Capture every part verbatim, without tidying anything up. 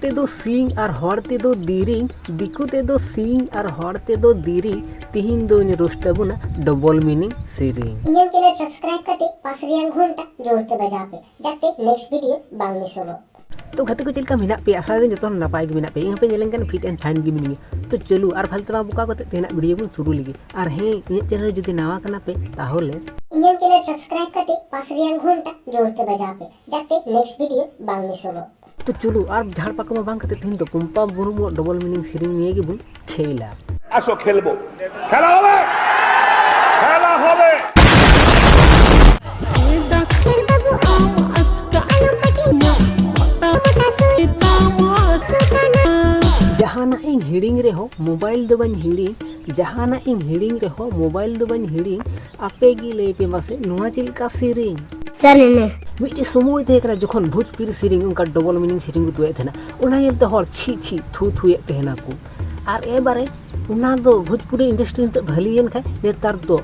ᱛᱮᱫᱚ ᱥᱤᱧ ᱟᱨ ᱦᱚᱲ ᱛᱮᱫᱚ ᱫᱤᱨᱤᱧ, ᱫᱤᱠᱩ ᱛᱮᱫᱚ ᱥᱤᱧ ᱟᱨ ᱦᱚᱲ ᱛᱮᱫᱚ ᱫᱤᱨᱤᱧ, ᱛᱤᱦᱤᱧ ᱫᱚᱧ ᱨᱳᱥᱴ ᱟᱵᱚᱱᱟ ᱰᱚᱵᱚᱞ ᱢᱤᱱᱤᱝ ᱥᱮᱨᱮᱧ᱾ ᱤᱧᱟᱹᱜ ᱪᱮᱱᱮᱞ ᱥᱟᱵᱥᱠᱨᱟᱭᱤᱵ ᱠᱟᱛᱮ ᱯᱟᱥ ᱨᱮᱭᱟᱜ ᱜᱷᱚᱱᱴᱟ ᱡᱳᱨ ᱛᱮ ᱵᱟᱡᱟᱣ ᱯᱮ, ᱡᱟᱛᱮ ᱱᱮᱠᱥᱴ ᱵᱷᱤᱰᱤᱭᱳ ᱵᱟᱝ ᱢᱤᱥᱚᱜᱚᱜ᱾ ᱛᱚ ᱜᱟᱛᱮ ᱠᱚ, ᱪᱮᱫ ᱞᱮᱠᱟ ᱢᱮᱱᱟᱜ ᱯᱮᱭᱟ? ᱟᱥᱟ ᱫᱟᱹᱧ ᱡᱚᱛᱚ ᱦᱚᱲ ᱱᱟᱯᱟᱭ ᱜᱮ ᱢᱮᱱᱟᱜ ᱯᱮᱭᱟ᱾ ᱤᱧ ᱦᱚᱸᱯᱮ ᱧᱮᱞᱮᱧ ᱠᱟᱱᱟ, ᱯᱷᱤᱴ ᱮᱱᱰ ᱯᱷᱟᱭᱤᱱ ᱜᱮ ᱢᱤᱱᱟᱹᱧᱟ᱾ ᱛᱚ ᱪᱚᱞᱩ, ᱟᱨ ᱯᱷᱟᱞᱛᱩ ᱵᱟᱝ ᱵᱚᱠᱟ ᱠᱟᱛᱮ ᱛᱮᱦᱮᱧᱟᱜ ᱵᱷᱤᱰᱤᱭᱳ ᱵᱚᱱ ᱥᱩᱨᱩ ᱞᱮᱜᱮ᱾ ᱟᱨ ᱦᱮᱸ, ᱤᱧᱟᱹᱜ ᱪᱮᱱᱮᱞ ᱨᱮ ᱡᱩᱫᱤ ᱱᱟᱣᱟ ᱠᱟᱱᱟ ᱯᱮ, ᱛᱟᱦᱚᱞᱮ ᱤᱧᱟᱹᱜ ᱪᱮᱱᱮᱞ ᱥᱟᱵᱥᱠᱨᱟᱭᱤᱵ ᱠᱟᱛᱮ ᱯᱟᱥ ᱨᱮᱭᱟᱜ ᱜᱷᱚᱱᱴᱟ ᱡᱳᱨ ᱛᱮ ᱵᱟᱡᱟᱣ ᱯᱮ, ᱡᱟᱛᱮ ᱱᱮᱠᱥᱴ ᱵᱷᱤᱰᱤᱭᱳ ᱵᱟᱝ ᱢᱤᱥᱚᱜᱚᱜ᱾ ᱛᱚ ᱪᱚᱞᱩ, ᱟᱨ ᱡᱷᱟᱲ ᱯᱟᱠᱚᱢᱟ ᱵᱟᱝ ᱠᱟᱛᱮ ᱛᱮᱦᱮᱧ ᱫᱚ ᱯᱚᱢᱯᱟ ᱵᱩᱨᱩᱢ ᱰᱚᱵᱚᱞ ᱢᱤᱱᱤᱝ ᱥᱮᱨᱮᱧ ᱱᱤᱭᱮ ᱜᱮᱵᱚᱱ ᱠᱷᱮᱞᱟ᱾ আসো খেলবো, খেলা হবে, খেলা হবে। ᱰᱟᱠᱛᱟᱨ ᱵᱟᱹᱵᱩ, ᱟᱢ ᱟᱪᱠᱟ ᱟᱞᱚᱢ ᱯᱟᱹᱴᱤᱧᱟ, ᱢᱚᱴᱟ ᱢᱚᱴᱟ ᱥᱩᱭ ᱛᱟᱢ ᱦᱟᱹᱥᱩ ᱠᱟᱱᱟ᱾ ᱡᱟᱦᱟᱱᱟᱜ ᱤᱧ ᱦᱤᱲᱤᱧ ᱨᱮᱦᱚᱸ ᱢᱳᱵᱟᱭᱤᱞ ᱫᱚ ᱵᱟᱹᱧ ᱦᱤᱲᱤᱧ, ᱡᱟᱦᱟᱱᱟᱜ ᱤᱧ ᱦᱤᱲᱤᱧ ᱨᱮᱦᱚᱸ ᱢᱳᱵᱟᱭᱤᱞ ᱫᱚ ᱵᱟᱹᱧ ᱦᱤᱲᱤᱧ᱾ ᱟᱯᱮ ᱜᱮ ᱞᱟᱹᱭ ᱯᱮ ᱢᱟᱥᱮ, ᱱᱚᱣᱟ ᱪᱮᱫ ᱞᱮᱠᱟ ᱥᱮᱨᱮᱧ? ᱢᱤᱫᱴᱮᱡ ᱥᱚᱢᱚᱭ ᱛᱟᱦᱮᱸ ᱠᱟᱱᱟ ᱡᱚᱠᱷᱚᱱ ᱵᱷᱳᱡᱽᱯᱩᱨᱤ ᱥᱮᱨᱮᱧ ᱚᱱᱠᱟ ᱰᱚᱵᱚᱞ ᱢᱤᱱᱤᱝ ᱥᱮᱨᱮᱧ ᱠᱚ ᱛᱩᱫᱮᱫ ᱛᱟᱦᱮᱱᱟ, ᱚᱱᱟ ᱧᱮᱞᱛᱮ ᱦᱚᱲ ᱪᱷᱤ ᱪᱷᱤ ᱛᱷᱩ ᱛᱷᱩᱭᱮᱫ ᱛᱟᱦᱮᱱᱟᱠᱚ᱾ ᱟᱨ ᱮᱵᱟᱨᱮ ᱚᱱᱟ ᱫᱚ ᱵᱷᱳᱡᱽᱯᱩᱨᱤ ᱤᱱᱰᱟᱥᱴᱨᱤ ᱱᱤᱛᱚᱜ ᱵᱷᱟᱹᱞᱤᱭᱮᱱ ᱠᱷᱟᱡ ᱱᱮᱛᱟᱨ ᱫᱚ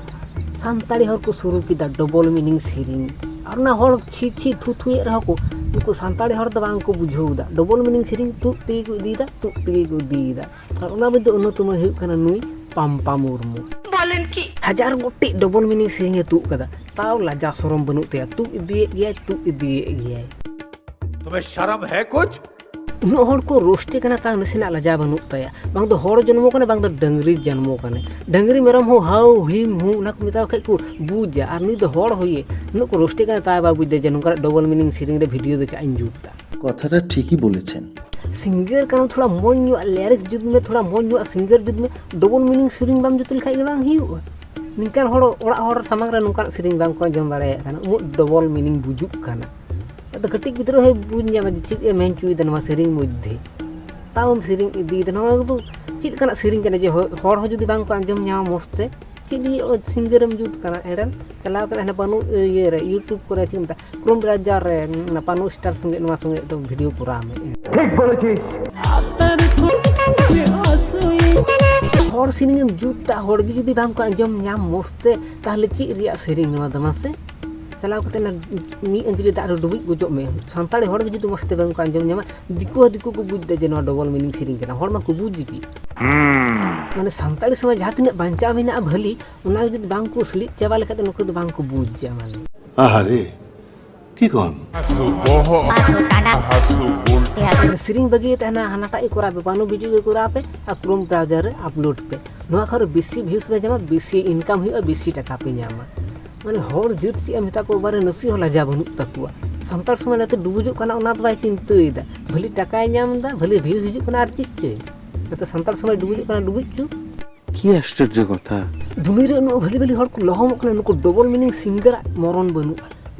ᱥᱟᱱᱛᱟᱲᱤ ᱦᱚᱲ ᱠᱚ ᱥᱩᱨᱩ ᱠᱮᱫᱟ ᱰᱚᱵᱚᱞ ᱢᱤᱱᱤᱝ ᱥᱮᱨᱮᱧ᱾ ᱟᱨ ᱚᱱᱟ ᱦᱚᱲ ᱪᱷᱤ ᱪᱷᱤ ᱛᱷᱩ ᱛᱷᱩᱭᱮᱫ ᱨᱮᱦᱚᱸ ᱠᱚ, ᱩᱱᱠᱩ ᱥᱟᱱᱛᱟᱲᱤ ᱦᱚᱲ ᱫᱚ ᱵᱟᱝ ᱠᱚ ᱵᱩᱡᱷᱟᱹᱣ ᱮᱫᱟ᱾ ᱰᱚᱵᱚᱞ ᱢᱤᱱᱤᱝ ᱥᱮᱨᱮᱧ ᱛᱩᱫ ᱛᱮᱜᱮ ᱠᱚ ᱤᱫᱤᱭᱮᱫᱟ, ᱛᱩᱫ ᱛᱮᱜᱮ ᱠᱚ ᱤᱫᱤᱭᱮᱫᱟ᱾ ᱟᱨ ᱚᱱᱟ ᱢᱚᱫᱽᱫᱷᱮ ᱚᱱᱱᱚᱛᱚᱢ ᱦᱩᱭᱩᱜ ᱠᱟᱱᱟ ᱱᱩᱭ ᱯᱟᱢᱯᱟ ᱢᱩᱨᱢᱩ᱾ ᱵᱚᱞᱮᱱ ᱠᱤ? ᱦᱟᱡᱟᱨ ᱜᱚᱴᱮᱡ ᱰᱚᱵᱚᱞ ᱢᱤᱱᱤᱝ ᱥᱮᱨᱮᱧ ᱮ ᱛᱩᱫ ᱠᱟᱫᱟ, ᱛᱟᱣ ᱞᱟᱡᱟ ᱥᱚᱨᱚᱢ ᱵᱟᱹᱱᱩᱜ ᱛᱟᱭᱟ, ᱛᱩᱫ ᱤᱫᱤᱭᱮᱫ ᱜᱮᱭᱟᱭ, ᱛᱩᱫ ᱤᱫᱤᱭᱮᱫ ᱜᱮᱭᱟᱭ᱾ तुम्हें शर्म है कुछ? ᱩᱱᱟᱹᱜ ᱦᱚᱲ ᱠᱚ ᱨᱳᱥᱴᱮ ᱠᱟᱱᱟ, ᱛᱟᱣ ᱱᱟᱥᱮᱱᱟᱜ ᱞᱟᱡᱟ ᱵᱟᱹᱱᱩᱜ ᱛᱟᱭᱟ᱾ ᱵᱟᱝ ᱫᱚ ᱦᱚᱲ ᱡᱚᱱᱢᱚ ᱠᱟᱱᱟ, ᱵᱟᱝ ᱫᱚ ᱰᱟᱹᱝᱨᱤ ᱡᱚᱱᱢᱚ ᱠᱟᱱᱟ᱾ ᱰᱟᱹᱝᱨᱤ ᱢᱮᱨᱚᱢ ᱦᱚᱸ ᱦᱟᱣ ᱦᱤᱢ ᱦᱩ ᱚᱱᱟ ᱠᱚ ᱢᱮᱛᱟᱣ ᱠᱷᱟᱡ ᱠᱚ ᱵᱩᱡᱟ, ᱟᱨ ᱱᱩᱭ ᱫᱚ ᱦᱚᱲ ᱦᱩᱭᱮ ᱩᱱᱟᱹᱜ ᱠᱚ ᱨᱳᱥᱴᱮ ᱠᱟᱱᱟ, ᱛᱟᱣ ᱵᱟᱭ ᱵᱩᱡᱽ ᱫᱟ ᱡᱮ ᱱᱚᱝᱠᱟᱱᱟᱜ ᱰᱚᱵᱚᱞ ᱢᱤᱱᱤᱝ ᱥᱮᱨᱮᱧ ᱨᱮ ᱵᱷᱤᱰᱤᱭᱳ ᱫᱚ ᱪᱟᱜ ᱤᱧ ᱡᱩᱛ ᱫᱟ᱾ কথাটা ঠিকই বলেছেন। ᱥᱤᱝᱜᱟᱨ ᱠᱟᱱᱟᱢ, ᱛᱷᱚᱲᱟ ᱢᱚᱡᱽ ᱧᱚᱜ ᱞᱤᱨᱤᱠᱥ ᱡᱩᱛ ᱢᱮ, ᱛᱷᱚᱲᱟ ᱢᱚᱡᱽ ᱧᱚᱜ ᱥᱤᱝᱜᱟᱨ ᱡᱩᱛ ᱢᱮ᱾ ᱰᱚᱵᱚᱞ ᱢᱤᱱᱤᱝ ᱥᱮᱨᱮᱧ ᱵᱟᱢ ᱡᱩᱛ ᱞᱮᱠᱷᱟᱡ ᱜᱮ ᱵᱟᱝ ᱦᱩᱭᱩᱜᱼᱟ᱾ ᱱᱤᱝᱠᱟᱱ ᱦᱚᱲ ᱚᱲᱟᱜ ᱦᱚᱲ ᱥᱟᱢᱟᱝ ᱨᱮ ᱱᱚᱝᱠᱟᱱᱟᱜ ᱥᱮᱨᱮᱧ ᱵᱟᱝ ᱠᱚ ᱟᱸᱡᱚᱢ ᱫᱟᱲᱮᱭᱟᱜ ᱠᱟᱱᱟ, ᱩᱱᱟᱹᱜ ᱰᱚᱵᱚᱞ ᱢᱤᱱᱤᱝ ᱵᱩᱡᱩᱜ ᱠᱟᱱᱟ᱾ ᱟᱫᱚ ᱠᱟᱹᱴᱤᱡ ᱜᱤᱫᱽᱨᱟᱹ ᱦᱚᱸᱭ ᱵᱩᱡᱽ ᱧᱟᱢᱟ ᱡᱮ ᱪᱮᱫ ᱮ ᱢᱮᱱ ᱦᱚᱪᱚᱭᱮᱫᱟ ᱱᱚᱣᱟ ᱥᱮᱨᱮᱧ ᱢᱚᱫᱽᱫᱷᱮ᱾ ᱛᱟᱣ ᱮᱢ ᱥᱮᱨᱮᱧ ᱤᱫᱤᱭᱮᱫᱟ, ᱱᱚᱣᱟ ᱫᱚ ᱪᱮᱫ ᱞᱮᱠᱟᱱᱟᱜ ᱥᱮᱨᱮᱧ ᱠᱟᱱᱟ ᱡᱮ ᱦᱚ-, ᱦᱚᱲ ᱦᱚᱸ ᱡᱩᱫᱤ ᱵᱟᱝ ᱠᱚ ᱟᱸᱡᱚᱢ ᱧᱟᱢᱟ ᱢᱚᱡᱽ ᱛᱮ, ᱪᱮᱫ ᱞᱟᱹᱜᱤᱫ ᱥᱤᱝᱜᱟᱨ ᱮᱢ ᱡᱩᱛ ᱠᱟᱱᱟ? ᱮᱸᱰᱮᱢ ᱪᱟᱞᱟᱣ ᱠᱟᱛᱮ ᱦᱟᱱᱮ ᱵᱟᱹᱱᱩᱜ ᱤᱭᱟᱹ ᱨᱮ, YouTube ᱠᱚᱨᱮ ᱪᱮᱫ ᱠᱚ ᱢᱮᱛᱟᱜᱼᱟ, ᱠᱨᱳᱢ ᱵᱨᱟᱣᱡᱟᱨ ᱨᱮ ᱚᱱᱟ ᱯᱟᱱᱩ ᱥᱴᱟᱨ ᱥᱚᱸᱜᱮ ᱱᱚᱣᱟ ᱥᱚᱸᱜᱮ ᱫᱚ ᱵᱷᱤᱰᱤᱭᱳ ᱠᱚᱨᱟᱣ ᱢᱮ᱾ ᱴᱷᱤᱠ ᱵᱚᱞᱮᱪᱷᱤᱥ᱾ ᱦᱚᱲ ᱥᱮᱨᱮᱧ ᱮᱢ ᱡᱩᱛ ᱫᱟ, ᱦᱚᱲ ᱜᱮ ᱡᱩᱫᱤ ᱵᱟᱝ ᱠᱚ ᱟᱸᱡᱚᱢ ᱧᱟᱢ ᱢᱚᱡᱽ ᱛᱮ, ᱛᱟᱦᱞᱮ ᱪᱮᱫ ᱨᱮᱭᱟᱜ ᱥᱮᱨᱮᱧ ᱱᱚᱣᱟ ᱫᱚ ᱢᱟᱥᱮ? ᱪᱟᱞᱟᱣ ᱠᱟᱛᱮ ᱚᱱᱟ ᱢᱤᱫ ᱟᱸᱡᱽᱞᱤ ᱫᱟᱜ ᱨᱮ ᱰᱩᱵᱩᱡ ᱜᱚᱡᱚᱜ ᱢᱮ᱾ ᱥᱟᱱᱛᱟᱲᱤ ᱦᱚᱲ ᱜᱮ ᱡᱩᱫᱤ ᱢᱚᱡᱽ ᱛᱮ ᱵᱟᱝ ᱠᱚ ᱟᱸᱡᱚᱢ ᱧᱟᱢᱟ, ᱫᱤᱠᱩ ᱦᱚᱸ ᱫᱤᱠᱩ ᱠᱚ ᱵᱩᱡᱽ ᱮᱫᱟ ᱡᱮ ᱱᱚᱣᱟ ᱰᱚᱵᱚᱞ ᱢᱤᱱᱤᱝ ᱥᱮᱨᱮᱧ ᱠᱟᱱᱟ, ᱦᱚᱲ ᱢᱟᱠᱚ ᱵᱩᱡᱽ ᱜᱮ᱾ ᱢᱟᱱᱮ ᱥᱟᱱᱛᱟᱲᱤ ᱥᱚᱢᱟᱡᱽ ᱡᱟᱦᱟᱸ ᱛᱤᱱᱟᱹᱜ ᱵᱟᱧᱪᱟᱣ ᱢᱮᱱᱟᱜᱼᱟ ᱵᱷᱟᱹᱞᱤ, ᱚᱱᱟ ᱡᱩᱫᱤ ᱵᱟᱝ ᱠᱚ ᱥᱤᱲᱤᱡ ᱪᱟᱵᱟ ᱞᱮᱠᱷᱟᱡ ᱫᱚ ᱱᱩᱠᱩ ᱫᱚ ᱵᱟᱝ ᱠᱚ ᱵᱩᱡᱽ ᱡᱟ ᱢᱟᱱᱮ᱾ ᱟᱦᱟᱨᱮ, ᱠᱤ ᱠᱚᱱ? ᱦᱟᱹᱥᱩ ᱵᱚᱦᱚᱜ ᱦᱟᱹᱥᱩ ᱜᱩᱱᱴᱷᱤ ᱦᱟᱹᱥᱩ᱾ ᱥᱮᱨᱮᱧ ᱵᱟᱹᱜᱤ ᱠᱟᱛᱮ ᱦᱟᱱᱟ ᱦᱟᱱᱟᱴᱟᱜ ᱜᱮ ᱠᱚᱨᱟᱣ ᱯᱮ, ᱵᱟᱹᱱᱩ ᱵᱷᱤᱰᱤᱭᱳ ᱜᱮ ᱠᱚᱨᱟᱣ ᱯᱮ ᱟᱨ ᱠᱨᱳᱢ ᱵᱨᱟᱣᱡᱟᱨ ᱨᱮ ᱟᱯᱞᱳᱰ ᱯᱮ᱾ ᱱᱚᱣᱟ ᱠᱷᱚᱱ ᱵᱮᱥᱤ ᱵᱷᱤᱭᱩᱥ ᱯᱮ ᱧᱟᱢᱟ, ᱵᱮᱥᱤ ᱤᱱᱠᱟᱢ ᱦᱩᱭᱩᱜᱼᱟ, ᱵᱮᱥᱤ ᱴᱟᱠᱟ ᱯᱮ ᱧᱟᱢᱟ᱾ ᱢᱟᱱᱮ ᱦᱚᱲ ᱡᱟᱹᱛ ᱪᱮᱫ ᱮᱢ ᱢᱮᱛᱟ ᱠᱚᱣᱟ, ᱵᱟᱨᱮ ᱱᱟᱥᱮ ᱦᱚᱸ ᱞᱟᱡᱟ ᱵᱟᱹᱱᱩᱜ ᱛᱟᱠᱚᱣᱟ᱾ ᱥᱟᱱᱛᱟᱲ ᱥᱚᱢᱟᱡᱽ ᱱᱟᱛᱮ ᱰᱩᱵᱩᱡᱚᱜ ᱠᱟᱱᱟ, ᱚᱱᱟ ᱫᱚ ᱵᱟᱭ ᱪᱤᱱᱛᱟᱹᱭᱮᱫᱟ᱾ ᱵᱷᱟᱹᱞᱤ ᱴᱟᱠᱟᱭ ᱧᱟᱢ ᱮᱫᱟ, ᱵᱷᱟᱹᱞᱤ ᱵᱷᱤᱭᱩᱥ ᱦᱤᱡᱩᱜ ᱠᱟᱱᱟ, ᱟᱨ ᱪᱮᱫ ᱪᱚᱭ? ᱱᱟᱛᱮ ᱥᱟᱱᱛᱟᱲ ᱥᱚᱢᱟᱡᱽ ᱰᱩᱵᱩᱡᱚᱜ ᱠᱟᱱᱟ, ᱰᱩᱵᱩᱡ ᱪᱚ᱾ কি আশ্চর্য কথা। ᱫᱩᱱᱤᱭᱟᱹ ᱨᱮ ᱩᱱᱟᱹᱜ ᱵᱷᱟᱹᱞᱤ ᱵᱷᱟᱹᱞᱤ ᱦᱚᱲ ᱠᱚ ᱞᱚᱦᱚᱢᱚᱜ ᱠᱟᱱᱟ, ᱱᱩᱠᱩ ᱰᱚᱵᱚᱞ ᱢᱤᱱᱤᱝ ᱥᱤᱝᱜᱟᱨᱟᱜ ᱢᱚᱨᱚᱱ ᱵᱟᱹᱱᱩᱜᱼᱟ᱾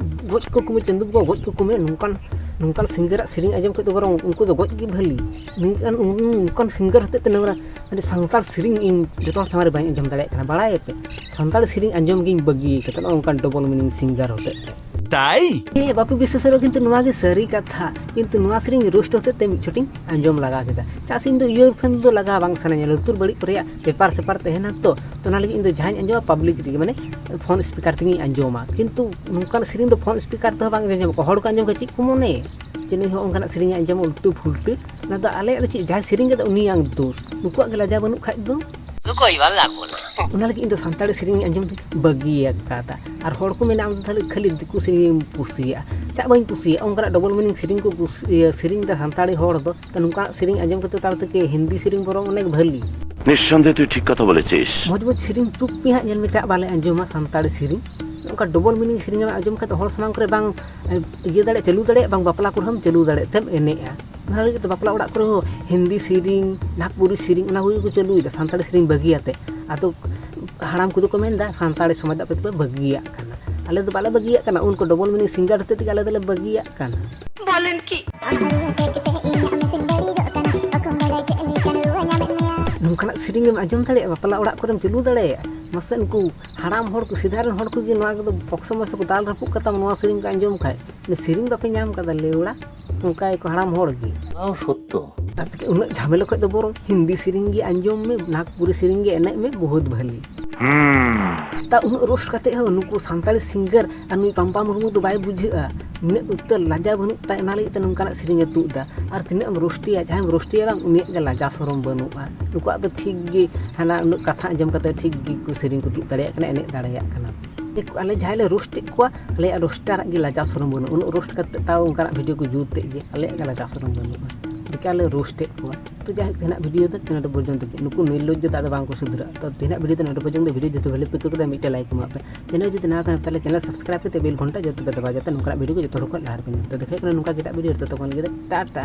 ᱜᱚᱡ ᱠᱚ ᱠᱚᱢᱮ, ᱪᱟᱸᱫᱩ ᱵᱚᱸᱜᱟ ᱜᱚᱡ ᱠᱚ ᱠᱚᱢᱮ, ᱱᱚᱝᱠᱟᱱ ᱱᱚᱝᱠᱟᱱ ᱥᱤᱝᱜᱟᱨᱟᱜ ᱥᱮᱨᱮᱧ ᱟᱸᱡᱚᱢ ᱠᱷᱟᱡ ᱫᱚ ᱵᱚᱨᱚᱝ ᱩᱱᱠᱩ ᱫᱚ ᱜᱚᱡ ᱜᱮ ᱵᱷᱟᱹᱞᱤ᱾ ᱱᱤᱝᱠᱟᱱ ᱱᱚᱝᱠᱟᱱ ᱥᱤᱝᱜᱟᱨ ᱦᱚᱛᱮᱡ ᱛᱮ ᱱᱚᱣᱟ ᱢᱟᱱᱮ ᱥᱟᱱᱛᱟᱲ ᱥᱮᱨᱮᱧ ᱤᱧ ᱡᱚᱛᱚ ᱦᱚᱲ ᱥᱟᱢᱟᱝ ᱨᱮ ᱵᱟᱹᱧ ᱟᱸᱡᱚᱢ ᱫᱟᱲᱮᱭᱟᱜ ᱠᱟᱱᱟ, ᱵᱟᱲᱟᱭᱟᱯᱮ? ᱥᱟᱱᱛᱟᱲ ᱥᱮᱨᱮᱧ ᱟᱸᱡᱚᱢ ᱜᱤᱧ ᱵᱟᱹᱜᱤ ᱠᱟᱫᱟ ᱱᱚᱜᱼᱚ ᱱᱚᱝᱠᱟᱱ ᱰᱚᱵᱚᱞ ᱢᱤᱱᱤᱝ ᱥᱤᱝᱜᱟᱨ ᱦᱚᱛᱮᱡ ᱛᱮ᱾ ᱛᱟᱭ? ᱦᱮᱸ, ᱵᱟᱯᱮ ᱵᱤᱥᱣᱟᱥᱚᱜ ᱨᱮᱦᱚᱸ ᱠᱤᱱᱛᱩ ᱱᱚᱣᱟ ᱜᱮ ᱥᱟᱹᱨᱤ ᱠᱟᱛᱷᱟ᱾ ᱠᱤᱱᱛᱩ ᱱᱚᱣᱟ ᱥᱮᱨᱮᱧ ᱨᱳᱥᱴ ᱦᱚᱛᱮᱡ ᱛᱮ ᱢᱤᱫ ᱪᱷᱚᱴᱤᱧ ᱟᱸᱡᱚᱢ ᱞᱟᱜᱟ ᱠᱮᱫᱟ᱾ ᱪᱮᱫᱟᱜ ᱥᱮ ᱤᱧ ᱫᱚ ᱤᱭᱟᱨᱯᱷᱳᱱ ᱫᱚ ᱞᱟᱜᱟᱣ ᱵᱟᱝ ᱥᱟᱱᱟᱧᱟ, ᱞᱩᱛᱩᱨ ᱵᱟᱹᱲᱤᱡ ᱠᱚ ᱨᱮᱭᱟᱜ ᱵᱮᱯᱟᱨ ᱥᱮᱯᱟᱨ ᱛᱟᱦᱮᱱᱟ ᱛᱚ᱾ ᱛᱚ ᱚᱱᱟ ᱞᱟᱹᱜᱤᱫ ᱤᱧ ᱫᱚ ᱡᱟᱦᱟᱸᱧ ᱟᱸᱡᱚᱢᱟ ᱯᱟᱵᱽᱞᱤᱠ ᱨᱮᱜᱮ, ᱢᱟᱱᱮ ᱯᱷᱳᱱ ᱥᱯᱤᱠᱟᱨ ᱛᱮᱜᱮᱧ ᱟᱸᱡᱚᱢᱟ᱾ ᱠᱤᱱᱛᱩ ᱱᱚᱝᱠᱟᱱ ᱥᱮᱨᱮᱧ ᱫᱚ ᱯᱷᱳᱱ ᱥᱯᱤᱠᱟᱨ ᱛᱮᱦᱚᱸ ᱵᱟᱝ ᱟᱸᱡᱚᱢᱚᱜᱼᱟ᱾ ᱦᱚᱲ ᱠᱚ ᱟᱸᱡᱚᱢ ᱠᱷᱟᱱ ᱪᱮᱫ ᱠᱚ ᱢᱚᱱᱮᱭᱟ ᱡᱮ ᱱᱩᱭ ᱦᱚᱸ ᱚᱱᱠᱟᱱᱟᱜ ᱥᱮᱨᱮᱧ ᱮ ᱟᱸᱡᱚᱢᱟ ᱩᱞᱴᱟᱹ ᱯᱷᱩᱞᱴᱟᱹ᱾ ᱚᱱᱟ ᱫᱚ ᱟᱞᱮᱭᱟᱜ ᱫᱚ ᱪᱮᱫ, ᱡᱟᱦᱟᱸᱭ ᱥᱮᱨᱮᱧ ᱠᱟᱫᱟ ᱩᱱᱤᱭᱟᱜ ᱫᱳᱥ, ᱱᱩᱠᱩᱣᱟᱜ ᱜᱮ ᱞᱟᱡᱟ ᱵᱟᱹᱱᱩᱜ ᱠᱷᱟᱡ ᱫᱚ᱾ ᱚᱱᱟ ᱞᱟᱹᱜᱤᱫ ᱤᱧ ᱫᱚ ᱥᱟᱱᱛᱟᱲᱤ ᱥᱮᱨᱮᱧ ᱤᱧ ᱟᱸᱡᱚᱢ ᱫᱚᱧ ᱵᱟᱹᱜᱤ ᱟᱠᱟᱫᱟ᱾ ᱟᱨ ᱦᱚᱲ ᱠᱚ ᱢᱮᱱᱟ, "ᱟᱢ ᱫᱚ ᱛᱟᱦᱞᱮ ᱠᱷᱟᱹᱞᱤ ᱫᱤᱠᱩ ᱥᱮᱨᱮᱧ ᱮᱢ ᱠᱩᱥᱤᱭᱟᱜᱼᱟ?" ᱪᱮᱫᱟᱜ ᱵᱟᱹᱧ ᱠᱩᱥᱤᱭᱟᱜᱼᱟ? ᱚᱱᱠᱟᱱᱟᱜ ᱰᱚᱵᱚᱞ ᱢᱤᱱᱤᱝ ᱥᱮᱨᱮᱧ ᱠᱚ ᱠᱩᱥᱤ-, ᱤᱭᱟᱹ, ᱥᱮᱨᱮᱧ ᱮᱫᱟ ᱥᱟᱱᱛᱟᱲᱤ ᱦᱚᱲ ᱫᱚ᱾ ᱛᱚ ᱱᱚᱝᱠᱟᱱᱟᱜ ᱥᱮᱨᱮᱧ ᱟᱸᱡᱚᱢ ᱠᱟᱛᱮ ᱛᱟᱞ ᱛᱮᱜᱮ ᱦᱤᱱᱫᱤ ᱥᱮᱨᱮᱧ ᱵᱚᱨᱚᱝ ᱚᱱᱮᱠ ᱵᱷᱟᱹᱞᱤ᱾ নিঃসন্দেহে তুই ঠিক কথা বলেছিস। ᱢᱚᱡᱽ ᱢᱚᱡᱽ ᱥᱮᱨᱮᱧ ᱛᱩᱫ ᱯᱮ ᱦᱟᱸᱜ, ᱧᱮᱞ ᱢᱮ ᱪᱟᱜ ᱵᱟᱞᱮ ᱟᱸᱡᱚᱢᱟ ᱥᱟᱱᱛᱟᱲᱤ ᱥᱮᱨᱮᱧ᱾ ᱱᱚᱝᱠᱟ ᱰᱚᱵᱚᱞ ᱢᱤᱱᱤᱝ ᱥᱮᱨᱮᱧ ᱮᱢ ᱟᱸᱡᱚᱢ ᱠᱷᱟᱡ ᱫᱚ ᱦᱚᱲ ᱥᱟᱢᱟᱝ ᱠᱚᱨᱮ ᱵᱟᱝ, ᱮ, ᱤᱭᱟᱹ ᱫᱟᱲᱮᱭᱟᱜ, ᱪᱟᱹᱞᱩ ᱫᱟᱲᱮᱭᱟᱜ, ᱵᱟᱝ ᱵᱟᱯᱞᱟ ᱠᱚᱨᱮ ᱦᱚᱸᱢ ᱪᱟᱹᱞᱩ ᱫᱟᱲᱮᱭᱟᱜ ᱛᱮᱢ ᱮᱱᱮᱡᱼᱟ᱾ ᱚᱱᱟ ᱞᱟᱹᱜᱤᱫ ᱛᱮ ᱵᱟᱯᱞᱟ ᱚᱲᱟᱜ ᱠᱚᱨᱮ ᱦᱚᱸ ᱦᱤᱱᱫᱤ ᱥᱮᱨᱮᱧ, ᱱᱟᱜᱽᱯᱩᱨᱤ ᱥᱮᱨᱮᱧ, ᱚᱱᱟ ᱠᱚᱜᱮ ᱠᱚ ᱪᱟᱹᱞᱩᱭᱮᱫᱟ ᱥᱟᱱᱛᱟᱲᱤ ᱥᱮᱨᱮᱧ ᱵᱟᱹᱜᱤᱭᱟᱛᱮ᱾ ᱟᱫᱚ ᱦᱟᱲᱟᱢ ᱠᱚᱫᱚ ᱠᱚ ᱢᱮᱱᱫᱟ, "ᱥᱟᱱᱛᱟᱲᱤ ᱥᱚᱢᱟᱡᱽ ᱫᱚ ᱟᱯᱮ ᱫᱚᱯᱮ ᱵᱟᱹᱜᱤᱭᱟᱜ ᱠᱟᱱᱟ, ᱟᱞᱮ ᱫᱚ ᱵᱟᱞᱮ ᱵᱟᱹᱜᱤᱭᱟᱜ ᱠᱟᱱᱟ, ᱩᱱᱠᱩ ᱰᱚᱵᱚᱞ ᱢᱤᱱᱤᱝ ᱥᱤᱝᱜᱟᱨ ᱦᱚᱛᱮᱡ ᱛᱮᱜᱮ ᱟᱞᱮ ᱫᱚᱞᱮ ᱵᱟᱹᱜᱤᱭᱟᱜ ᱠᱟᱱᱟ᱾" ᱟᱢ ᱦᱟᱹᱨᱩ ᱦᱚᱪᱚ ᱠᱟᱛᱮ ᱤᱧᱟᱜ ᱢᱮᱥᱤᱱ ᱵᱟᱹᱲᱤᱡᱚᱜ ᱠᱟᱱᱟ᱾ ᱚᱠᱚᱢ ᱵᱟᱲᱟᱭ ᱪᱮᱫ ᱞᱮᱠᱟᱱ ᱨᱩᱣᱟᱹ ᱧᱟᱢᱮᱫ ᱢᱮᱭᱟ? ᱱᱚᱝᱠᱟᱱᱟᱜ ᱥᱮᱨᱮᱧ ᱮᱢ ᱟᱸᱡᱚᱢ ᱫᱟᱲᱮᱭᱟᱜᱼᱟ, ᱵᱟᱯᱞᱟ ᱚᱲᱟᱜ ᱠᱚᱨᱮᱢ ᱪᱟᱹᱞᱩ ᱫᱟᱲᱮᱭᱟᱜᱼᱟ᱾ ᱢᱟᱥᱮ ᱩᱱᱠᱩ ᱦᱟᱲᱟᱢ ᱦᱚᱲ ᱠᱚ, ᱥᱮᱫᱟᱭ ᱨᱮᱱ ᱦᱚᱲ ᱠᱚᱜᱮ ᱱᱚᱣᱟ ᱠᱚᱫᱚ ᱵᱚᱠᱥᱚ ᱢᱚᱠᱥᱚ ᱠᱚ ᱫᱟᱞ ᱨᱟᱹᱯᱩᱫ ᱠᱟᱛᱟᱢ, ᱱᱚᱣᱟ ᱥᱮᱨᱮᱧ ᱠᱚ ᱟᱸᱡᱚᱢ ᱠᱷᱟᱡ᱾ ᱥᱮᱨᱮᱧ ᱵᱟᱯᱮ ᱧᱟᱢ ᱠᱟᱫᱟ ᱞᱮᱣᱲᱟ, ᱚᱱᱠᱟ ᱜᱮᱠᱚ ᱦᱟᱲᱟᱢ ᱦᱚᱲ ᱜᱮ᱾ ᱱᱚᱣᱟ ᱥᱚᱛᱛᱚ᱾ ᱟᱨ ᱩᱱᱟᱹᱜ ᱡᱷᱟᱢᱮᱞᱟ ᱠᱷᱚᱡ ᱫᱚ ᱵᱚᱨᱚᱝ ᱦᱤᱱᱫᱤ ᱥᱮᱨᱮᱧ ᱜᱮ ᱟᱸᱡᱚᱢ ᱢᱮ, ᱱᱟᱜᱽᱯᱩᱨᱤ ᱥᱮᱨᱮᱧ ᱜᱮ ᱮᱱᱮᱡ ᱢᱮ, ᱵᱚᱦᱩᱛ ᱵᱷᱟᱹᱞᱤ᱾ ᱛᱟ ᱩᱱᱟᱹᱜ ᱨᱳᱥᱴ ᱠᱟᱛᱮ ᱦᱚᱸ ᱱᱩᱠᱩ ᱥᱟᱱᱛᱟᱲᱤ ᱥᱤᱝᱜᱟᱨ ᱟᱨ ᱱᱩᱭ ᱯᱟᱢᱯᱟ ᱢᱩᱨᱢᱩ ᱫᱚ ᱵᱟᱭ ᱵᱩᱡᱷᱟᱹᱜᱼᱟ᱾ ᱱᱤᱱᱟᱹᱜ ᱩᱛᱟᱹᱨ ᱞᱟᱡᱟᱣ ᱵᱟᱹᱱᱩᱜ ᱛᱟᱭ, ᱚᱱᱟ ᱞᱟᱹᱜᱤᱫ ᱛᱮ ᱱᱚᱝᱠᱟᱱᱟᱜ ᱥᱮᱨᱮᱧ ᱮ ᱛᱩᱫ ᱮᱫᱟ᱾ ᱟᱨ ᱛᱤᱱᱟᱹᱜ ᱮᱢ ᱨᱳᱥᱴᱮᱭᱟ, ᱡᱟᱦᱟᱸᱭᱮᱢ ᱨᱳᱥᱴᱮᱭᱟ ᱵᱟᱝ, ᱩᱱᱤᱭᱟᱜ ᱜᱮ ᱞᱟᱡᱟᱣ ᱥᱚᱨᱚᱢ ᱵᱟᱹᱱᱩᱜᱼᱟ᱾ ᱱᱩᱠᱩᱣᱟᱜ ᱫᱚ ᱴᱷᱤᱠ ᱜᱮ, ᱦᱟᱱᱟ ᱩᱱᱟᱹᱜ ᱠᱟᱛᱷᱟ ᱟᱸᱡᱚᱢ ᱠᱟᱛᱮ ᱴᱷᱤᱠ ᱜᱮᱠᱚ ᱥᱮᱨᱮᱧ ᱠᱚ ᱛᱩᱫ ᱫᱟᱲᱮᱭᱟᱜ ᱠᱟᱱᱟ, ᱮᱱᱮᱡ ᱫᱟᱲᱮᱭᱟᱜ ᱠᱟᱱᱟ᱾ ᱟᱞᱮ ᱡᱟᱦᱟᱸᱭ ᱞᱮ ᱨᱳᱥᱴᱮᱫ ᱠᱚᱣᱟ, ᱟᱞᱮᱭᱟᱜ ᱨᱳᱥᱴᱟᱨᱟᱜ ᱜᱮ ᱞᱟᱡᱟᱣ ᱥᱚᱨᱚᱢ ᱵᱟᱹᱱᱩᱜᱼᱟ᱾ ᱩᱱᱟᱹᱜ ᱨᱳᱥᱴ ᱠᱟᱛᱮ ᱛᱟᱣ ᱚᱱᱠᱟᱱᱟᱜ ᱵᱷᱤᱰᱤᱭᱳ ᱠᱚ ᱡᱩᱛ ᱮᱫ ᱜᱮ, ᱟᱞᱮᱭᱟᱜ ᱜᱮ ᱞᱟᱡᱟᱣ ᱥᱚᱨᱚᱢ ᱵᱟᱹᱱᱩᱜᱼᱟ᱾ ᱵᱮᱠᱟᱨ ᱞᱮ ᱨᱳᱥᱴᱮᱫ ᱠᱚᱣᱟ᱾ ᱛᱚ ᱡᱟᱭᱦᱳᱠ, ᱛᱮᱦᱮᱧᱟᱜ ᱵᱷᱤᱰᱤᱭᱳ ᱫᱚ ᱱᱚᱰᱮ ᱯᱚᱨᱡᱚᱱᱛᱚ ᱜᱮ᱾ ᱱᱩᱠᱩ ᱱᱤᱨᱞᱚᱡᱽᱡᱚ ᱫᱚ ᱟᱫᱚ ᱵᱟᱝ ᱠᱚ ᱥᱩᱫᱷᱨᱟᱹᱜᱼᱟ᱾ ᱛᱚ ᱛᱮᱦᱮᱧᱟᱜ ᱵᱷᱤᱰᱤᱭᱳ ᱫᱚ ᱱᱚᱰᱮ ᱯᱚᱨᱡᱚᱱᱛᱚ᱾ ᱵᱷᱤᱰᱤᱭᱳ ᱡᱩᱫᱤ ᱵᱷᱟᱞᱮ ᱯᱮ ᱟᱹᱭᱠᱟᱹᱣ ᱠᱮᱫᱟ, ᱢᱤᱫᱴᱮᱱ ᱞᱟᱭᱤᱠ ᱮᱢᱟᱜ ᱯᱮ᱾ ᱪᱮᱱᱮᱞ ᱡᱩᱫᱤ ᱱᱟᱣᱟ ᱠᱟᱱᱟ, ᱛᱟᱦᱚᱞᱮ ᱪᱮᱱᱮᱞ ᱥᱟᱵᱥᱠᱨᱟᱭᱤᱵ ᱠᱟᱛᱮ ᱵᱮᱞ ᱜᱷᱚᱱᱴᱟ ᱡᱚᱛᱚ ᱯᱮ ᱫᱟᱵᱟᱣᱟ, ᱡᱟᱛᱮ ᱱᱚᱝᱠᱟᱱᱟᱜ ᱵᱷᱤᱰᱤᱭᱳ ᱠᱚ ᱡᱚᱛᱚ ᱦᱚᱲ ᱠᱷᱚᱱ ᱞᱟᱦᱟ ᱨᱮᱯᱮ ᱧᱟᱢ᱾ ᱛᱚ ᱫᱮᱠᱷᱟ ᱦᱩᱭᱩᱜ ᱠᱟᱱᱟ ᱱᱚᱝᱠᱟ ᱮᱴᱟᱜ ᱵᱷᱤᱰᱤᱭᱳ ᱨᱮ, ᱛᱚᱛᱚᱠᱷᱚᱱ ᱞᱟᱹᱜᱤᱫ ᱴᱟᱴᱟ᱾